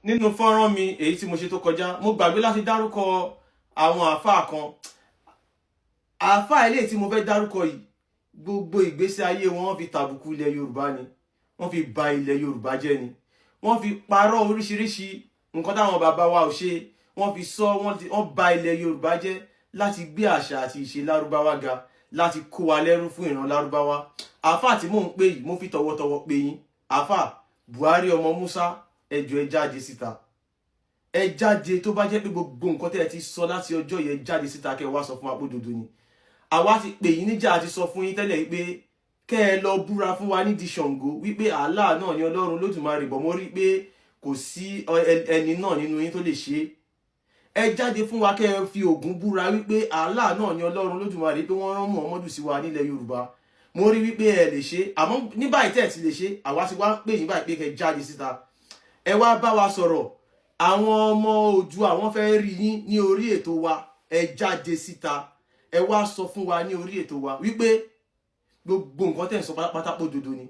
Nínú fọ́nrán mi èyí tí mo ṣe tó kọjá, mo gbàgbé láti dárúkọ àwọn àáfàá kan. Àáfàá eléyìí tí mo fẹ́ dárúkọ yìí, gbogbo ìgbésí ayé wọn, wọ́n fi tàbùkù ilẹ̀ Yorùbá ni, wọ́n fi ba ilẹ̀ Yorùbá jẹ́ ni, wọ́n fi parọ́ oríṣiríṣi nǹkan táwọn bàbá wa ò ṣe, wọ́n fi sọ, wọ́n ba ilẹ̀ Yorùbá jẹ́ láti gbé àṣà àti ìṣe Lárúbáwá ga, láti kó wa lẹ́rú fún ìran Lárúbáwá. Àáfàá tí mò ń pè yìí, mo fi tọ̀wọ̀tọ̀wọ̀ pè yín, Àáfàá Buhari ọmọ Musa, ẹ jọ̀ọ́, ẹ jáde síta, ẹ jáde. Tó bá jẹ́ pé gbogbo nǹkan tẹ́ ẹ ti sọ láti ọjọ́ yẹn, jáde síta kẹ́ ẹ wá sọ fún wa pé òdodo ni. Àwa ti pè yín níjà, àti sọ fún yín tẹ́lẹ̀ wípé kẹ́ ẹ lọ búra fún wa nídìí Ṣàngó wípé Allah náà ni Ọlọ́run Lódùmarè bọ̀. Mo rí pé kò sí ẹni náà nínú yín tó lè ṣe é. Ẹ jáde fún wa, kẹ́ ẹ fi Ògún búra wípé Allah náà ni Ọlọ́run Lódùmarè, pé wọ́n rán Muhammadu sí wa nílẹ̀ Yorùbá. Mo rí wípé ẹ lè ṣe, àmọ́ ní báyìí tẹ́ ẹ ti lè ṣe, àwa ti wá ń pè yín báyìí pé kẹ́ ẹ jáde síta, ẹ wá bá wa sọ̀rọ̀. Àwọn ọmọ Oòduà, àwọn fẹ́ rí yín ní orí ètò wa. Ẹ jáde síta, ẹ wá sọ fún wa ní orí ètò wa wípé gbogbo nǹkan tẹ̀ ń sọ pátápátá pò dodo ni.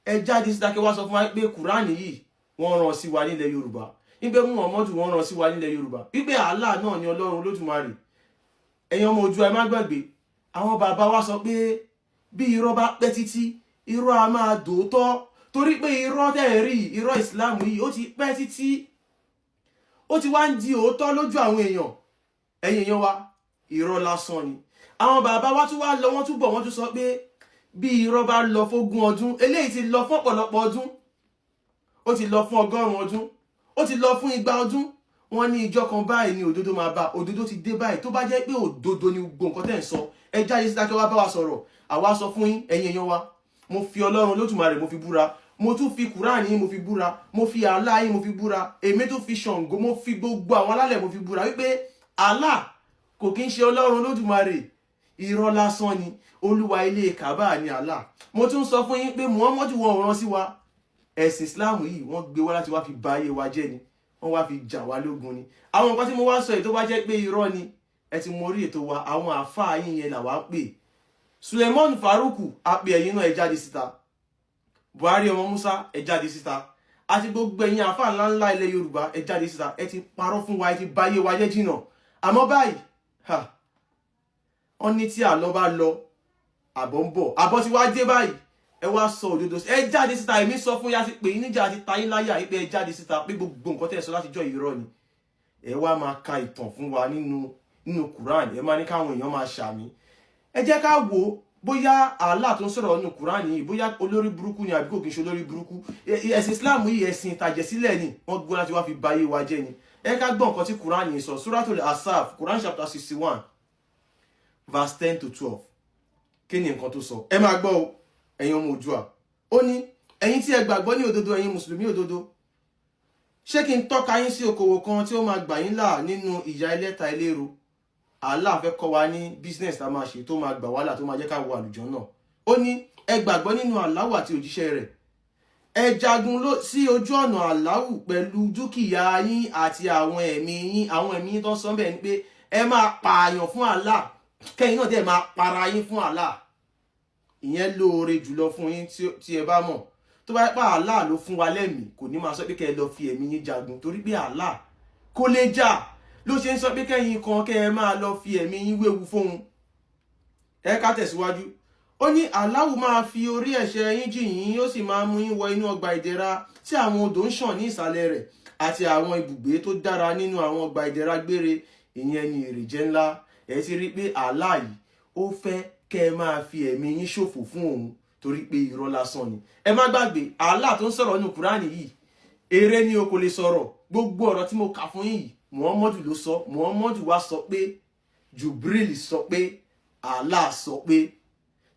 Ẹ jáde síta kí wá sọ fún wa pé Kùránì yìí, wọ́n rán sí wa nílẹ̀ Yorùbá, wípé Muhammadu, wọ́n rán sí wa nílẹ̀ Yorùbá, wípé Allah náà ni Ọlọ́run Olódùmarè. Ẹ̀yin ọmọ Oòduà, ẹ má gbàgbé, àwọn bàbá wa sọ pé bí irọ́ bá pẹ́ títí, irọ́ a máa dòótọ́, torí pé irọ́ tẹ́ ẹ̀ rí, irọ́ ìsìláàmù yìí, ó ti pẹ́ títí, ó ti wá ń di òótọ́ lójú àwọn èèyàn. Ẹ̀yin èèyàn wa, irọ́ lásán ni. Àwọn bàbá wa tún wá lọ, wọ́n tún bọ̀, wọ́n tún sọ pé bí irọ́ bá lọ fógún ọdún, eléyìí ti lọ fún ọ̀pọ̀lọpọ̀ ọdún, ó ti lọ fún 100 ọdún, ó ti lọ fún 200 ọdún, wọ́n ní ìjọ kan báyìí ni òdodo máa bá. Òdodo ti dé báyìí. Tó bá jẹ́ pé òdodo ni gbogbo nǹkan tẹ́ ń sọ, ẹ jáde síta kí wá bá wa sọ̀rọ̀. Àwa sọ fún yín, ẹ̀yin èèyàn wa, mo fi Ọlọ́run Olódùmarè, mo fi búra, mo tún fi Kùránì yín mo fi búra, mo fi Allah yín mo fi búra, èmi tún fi Ṣàngó, mo fi gbogbo àwọn alálẹ̀ mo fi búra wípé Allah kò kí ń ṣe Ọlọ́run Olódùmarè. Irọ́ lásán ni. Olúwa ilé Kaaba ni Allah. Mo tún sọ fún yín pé Muhammadu, wọn ò rán sí wa. Ẹ̀sìn Islam yìí, wọ́n gbé wá láti wá fi ba ayé wa jẹ́ ni, wọ́n wá fi jà wá lógun ni. Àwọn nǹkan tí mo wá sọ yìí, tó bá jẹ́ pé irọ́ ni, ẹ ti mọ orí ètò wa, àwọn àáfàá yín yẹn làwa ń pè. Suleiman Faruku, àpè ẹ̀yin náà, ẹ jáde síta. Buhari ọmọ Musa, ẹ jáde síta. Àti gbogbo ẹ̀yin àáfàá ńláńlá ilẹ̀ Yorùbá, ẹ jáde síta. Ẹ ti parọ́ fún wa, ẹ ti báyé wa jẹ́ jìnnà. Àmọ́ báyìí, ha, wọ́n ní tí àlọ́ bá lọ, àbọ̀ ń bọ̀. Àbọ̀ tí wàá dé báyìí. Ẹ wá sọ òdodo, ẹ jáde síta. Èmi sọ fún yá sí pé yín níjà àti tayín láyà yìí pé ẹ jáde síta, pé gbogbo nǹkan tẹ́ ẹ sọ láti jọ irọ́ ni. Ẹ wá máa ka ìtàn fún wa nínú Quran, ẹ máa ní káwọn èèyàn máa ṣàmì. Ẹ jẹ́ ká wò ó bóyá Allah tó ń sọ̀rọ̀ nínú Quran yìí, bóyá olórí burúkú ni àbí kò kí n ṣe olórí burúkú. Ẹ̀sìn Islam yìí, ẹ̀sìn ìtàjẹ̀sílẹ̀ ni, wọ́n gbọ́ láti wá fi ba ayé wa jẹ́ ni. Ẹ ká gbọ́ nǹkan tí Quran yìí sọ. Suratul Asaf, Quran chapter 61 verse 10 to 12. Kí ni nǹkan tó sọ? Ẹ máa gbọ́ o, ẹ̀yin ọmọ Oòduà. Ó ní, "Ẹ̀yin tí ẹ gbàgbọ́ ní òdodo, ẹ̀yin mùsùlùmí òdodo, ṣé kí n tọ́ka yín sí okòwò kan tí ó máa gbà yín là nínú ìyà ẹlẹ́ta eléro?" Allah fẹ́ kọ́ wa ní business tá a máa ṣe tó máa gbà wàhálà, tó máa jẹ́ ká wọ àlùjánnà. Ó ní, "Ẹ gbàgbọ́ nínú Allahu àti òjíṣẹ́ rẹ̀. Ẹ jagun sí ojú ọ̀nà Allahu pẹ̀lú dúkìá yín àti àwọn ẹ̀mí yín." Àwọn ẹ̀mí yín tó ń sọ bẹ́ẹ̀ ni pé ẹ máa pààyàn fún Allah, kẹ́yìn náà dẹ̀ máa para yín fún Allah. Ìyẹn lóore jùlọ fún yín tí ẹ bá mọ̀. Tó bá yẹ pé Allah ló fún wa lẹ́mìí, kò ní máa sọ pé kẹ́ ẹ lọ fi ẹ̀mí yín jagun, torí pé Allah kò lè jà ló ṣe ń sọ pé kẹ́yìn kan kẹ́ ẹ máa lọ fi ẹ̀mí yín wéwu fóun. Ẹ ká tẹ̀síwájú. Ó ní, "Allahu máa fi orí ẹ̀ṣẹ̀ yín jì yín, ó sì máa mú yín wọ inú ọgbà ìdẹ̀ra tí àwọn odò ń ṣàn ní ìsàlẹ̀ rẹ̀, àti àwọn ibùgbé tó dára nínú àwọn ọgbà ìdẹ̀ra gbére. Ìyẹn ni èrè jẹ́ ńlá." Ẹ ti rí pé Allah yìí, ó fẹ́ kẹ́ ẹ máa fi ẹ̀mí yín ṣòfò fún òun, torí pé irọ́ lásán ni. Ẹ má gbàgbé, Allah tó ń sọ̀rọ̀ nínú Kúránì yìí, eré ni o, kò lè sọ̀rọ̀. Gbogbo ọ̀rọ̀ tí mo kà fún yín yìí, Muhammadu ló sọ. Muhammadu wá sọ pé Jubril sọ pé Allah sọ pé,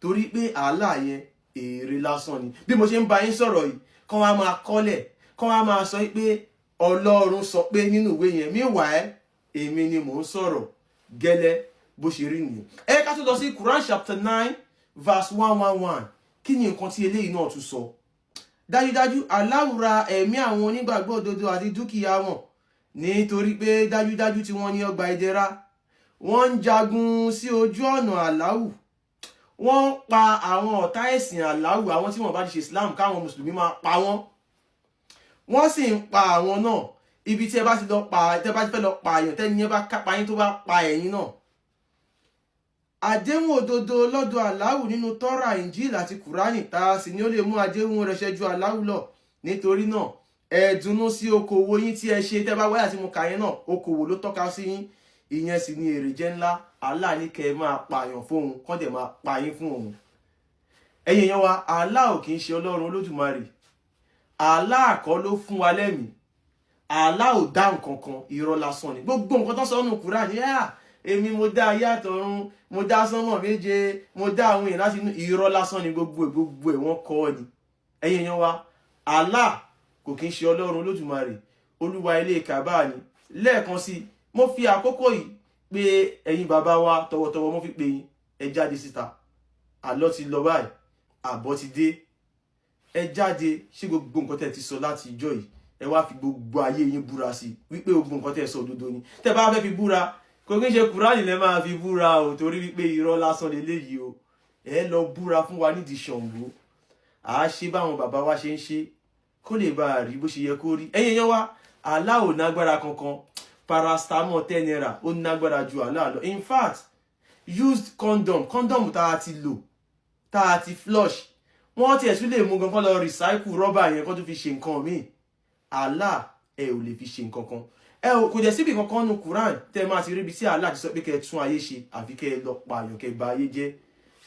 torí pé Allah yẹn, èrè lásán ni. Bí mo ṣe ń bá yín sọ̀rọ̀ yìí, kán wá máa kọ́lẹ̀, kán wá máa sọ pé Ọlọ́run sọ pé nínú ìwé yẹn. Meanwhile, èmi ni mò ń sọ̀rọ̀ gẹ́lẹ́ bó ṣe rí nìyẹn. Ẹ ká tó lọ sí Quran chapter 9 verse 111. Kí ni nǹkan tí eléyìí náà tún sọ? "Dájúdájú, Allah ra ẹ̀mí àwọn onígbàgbọ́ òdodo àti dúkìá wọn, nítorí pé dájúdájú tí wọ́n ní ọgbà ìdẹ̀ra. Wọ́n ń jagun sí ojú ọ̀nà Allahu, wọ́n ń pa àwọn ọ̀tá ẹ̀sìn Allahu, àwọn tí wọ́n bá ti ṣe Islam, káwọn mùsùlùmí máa pa wọ́n, wọ́n sì ń pa àwọn náà. Ibi tí ẹ bá ti lọ pa, tẹ bá ti fẹ́ lọ pààyàn, tẹ́ni yẹn bá kápá yín, tó bá pa ẹ̀yin náà, àdéhùn òdodo lọ́dọ̀ Aláwù nínú Tọ́rà, Injil àti Kùránì, tá a sì ní ó lè mú àdéhùn rẹ̀ ṣẹ ju Aláwù lọ. Nítorí náà, ẹ dùnnú sí okòwò yín tí ẹ ṣe. Tẹ́ bá wáyà tí mo kà yẹn náà, okòwò ló tọ́ka sí yín. Ìyẹn sì ni èrè jẹ́ ńlá. Allah ní kẹ́ ẹ máa pààyàn fóun, kọ́ dẹ̀ máa pa yín fún òun. Ẹ̀yin èèyàn wa, Allah ò kì í ṣe Ọlọ́run Olódùmarè. Allah kọ́ ló fún wa lẹ́mìí. Allah ò dá nǹkan kan, irọ́ lásán ni gbogbo nǹkan tó sọ nínú Kùránì. Yá, èmi mo dá ayé àtọ̀run, mo dá sánmọ̀ méje, mo dá àwọn èèyàn láti inú. Irọ́ lásán ni gbogbo ẹ̀. Gbogbo ẹ̀, wọ́n kọ́ ni. Ẹ̀yin èèyàn wa, Allah kò kí ń ṣe Ọlọ́run Olódùmarè, Olúwa ilé Kàbá ni. Lẹ́ẹ̀kan sí, mo fi àkókò yìí pé ẹ̀yin bàbá wa, tọwọ́tọwọ́ mo fi pè yín, ẹ jáde síta. Àlọ́ ti lọ báyìí, àbọ̀ ti dé. Ẹ jáde. Ṣé gbogbo nǹkan tẹ́ ti sọ láti ìjọ yìí, ẹ wá fi gbogbo ayé yín búra sí wípé gbogbo nǹkan tẹ́ sọ òdodo ni? Tẹ́ bá fẹ́ fi búra, kò kí ń ṣe Kùránì lẹ́ máa fi búra o, torí wípé irọ́ lásán leléyìí o. Ẹ lọ búra fún wa nídìí Ṣàngó. À á ṣe báwọn bàbá wa ṣe ń ṣe, kó lè bá a rí bó ṣe yẹ kó rí. Ẹ̀yin èèyàn wa, Allah ò nágbára kankan. Paracetamol 10 naira, ó nágbára ju Allah lọ. In fact, used condom, condom tá a ti lò, tá a ti flush, wọ́n tiẹ̀ tún lè mú gan kán lọ recycle rọ́bà yẹn, kó tún fi ṣe nǹkan míì. Allah, ẹ ò lè fi ṣe nǹkan kan. Ẹ ò kò jẹ́ síbi kankan nu Quran tẹ́ máa ti ríbi tí Allah ti sọ pé kẹ́ ẹ tún ayé ṣe, àfi kẹ́ ẹ lọ pààyàn, kẹ́ ẹ bà ayé jẹ́.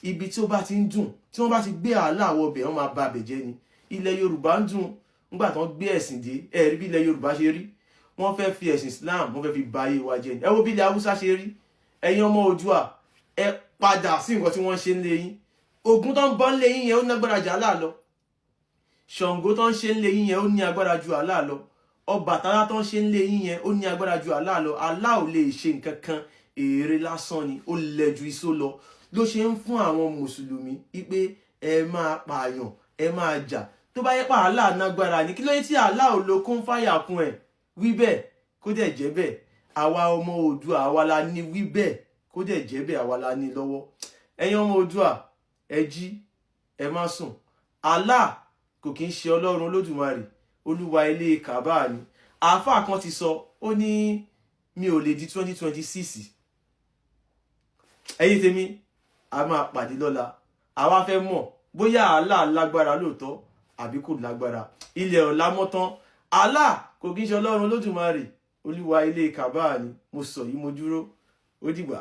Ibi tí ó bá ti ń dùn, tí wọ́n bá ti gbé Allah wọ bẹ̀, wọ́n máa ba bẹ̀ jẹ́ ni. Ilẹ̀ Yorùbá ń dùn nígbà tí wọ́n gbé ẹ̀sìn dé. Ẹ rí bí ilẹ̀ Yorùbá ṣe rí? Wọ́n fẹ́ fi ẹ̀sìn Islam, wọ́n fẹ́ fi ba ayé wa jẹ́ ni. Ẹ wo bí ilẹ̀ Haúsá ṣe rí. Ẹ̀yin ọmọ Oòduà, ẹ padà sí nǹkan tí wọ́n ṣe ń lé yín. Ògún tó ń bọ́ ń lé yín yẹn, ó nágbára jù Allah lọ. Ṣàngó tó ń ṣe ń lé yín yẹn, ó ní agbára ju Allah lọ. Ọbàtálá tó ń ṣe ń lé yín yẹn, ó ní agbára ju Allah lọ. Allah ò lè ṣe nǹkan kan, èrè lásán ni, ó lẹ ju iṣó lọ. Ló ṣe ń fún àwọn mùsùlùmí wípé ẹ máa pààyàn, ẹ máa jà. Tó bá yẹ pa Allah nágbára ní, kí ló yẹ tí Allah ò lo kún fáyà kún ẹ? Wí bẹ́ẹ̀, kó dẹ̀ jẹ́ bẹ́ẹ̀. Àwa ọmọ Oòduà, àwa la ní. Wí bẹ́ẹ̀, kó dẹ̀ jẹ́ bẹ́ẹ̀. Àwa la ní lọ́wọ́. Ẹ̀yin ọmọ Oòduà, ẹ jí, ẹ má sùn. Allah kò kí ń ṣe Ọlọ́run Olódùmarè, Olúwa ilé Kàbá ni. Àáfàá kan ti sọ, ó ní mi ò lè di 2026. Ẹ̀yin tèmi, a máa pàdé lọ́la. Àwa fẹ́ mọ̀ bóyá Allah lágbára lóòótọ́ àbí kò lágbára. Ilẹ̀ ọ̀la mọ́tán. Allah kò kí ń ṣe Ọlọ́run Olódùmarè, Olúwa ilé Kàbá ni. Mo sọ yìí, mo dúró. Ó dìgbà.